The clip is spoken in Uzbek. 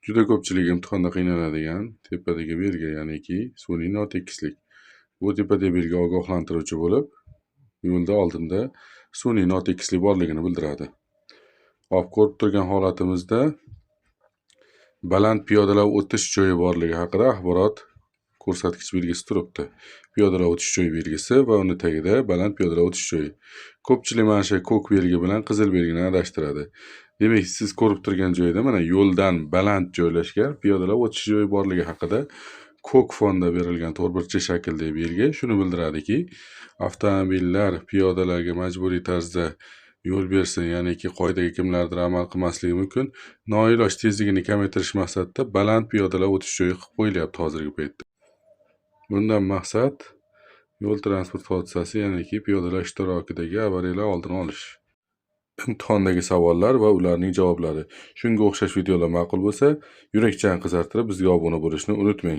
Juda ko'pchilik imtihonda qiynaladigan tepadagi belgi, ya'niki sun'iy notekislik. Bu tepadagi belgi ogohlantiruvchi bo'lib, yo'lda oldinda sun'iy notekislik borligini bildiradi. Hop, ko'rib turgan holatimizda baland piyodalar o'tish joyi borligi haqida axborot ko'rsatkich belgisi turibdi. Piyodalar o'tish joyi belgisi va uni tagida baland piyodalar o'tish joyi. Ko'pchilik mana shu ko'k belgi bilan qizil belgini adashtiradi. Demak, siz ko'rib turgan joyda mana yo'ldan baland joylashgan piyodalar o'tish joyi borligi haqida ko'k fonda berilgan to'rtburchak shakldagi belgi shuni bildiradiki, avtomobillar piyodalarga majburiy tarzda yo'l bersin, ya'niki qoidaga kimlardir amal qilmasligi mumkin. Noiloj tezligini kamaytirish maqsadida baland piyodalar o'tish joyi qilib qo'yilyapti hozirgi paytda. Bundan maqsad yo'l transport hodisasi, ya'niki piyodalar ishtirokidagi avariyalar oldini olish. Imtihondagi savollar va ularning javoblari. Shunga o'xshash videolar ma'qul bo'lsa, yurakchani qizartirib bizga obuna bo'lishni unutmang.